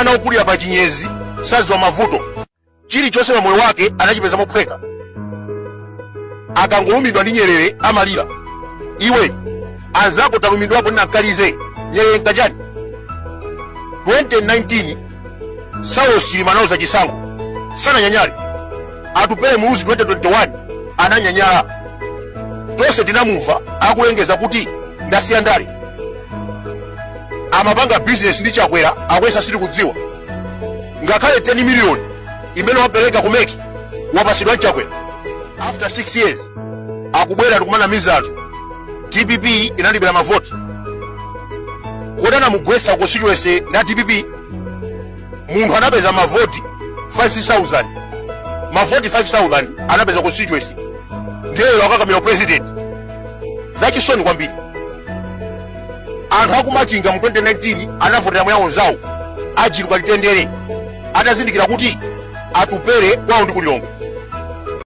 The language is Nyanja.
Mwana wokulira pa chinyezi sadziwa mavuto. Chilichonse pa moyo wake anachipeza mophweka. Akangolumidwa ndi nyerere amalira. Iwe, anzako talumidwapo ndi namkalize, nyerere nkachani? 2019 Saulos Chilima analuza chisankho, sananyanyale. Atupele Muluzi 2021 ananyanyala. Tonse tinamumva akulengeza kuti ndasiya ndale. Amapanga bizinesi ndi Chakwera, akuyesa sitikudziwa. Ngakhale 10 miliyoni imene wapereka ku MEC wapasidwa ndi Chakwera. After 6 years akubwera ndikumanamiza anthu, DPP inalibera mavoti. Kodi anamugwetsa constituency na DPP? Munthu anapeza mavoti 5000, mavoti 5000 anapeza constituency, ndiye akakamira president. Zachisoni kwambiri. Anthu akumachinga mu 2019 anavotera mwawo nzawo ajiruka litendere, atazindikira kuti Atupele kwawo ndi kulilongwe.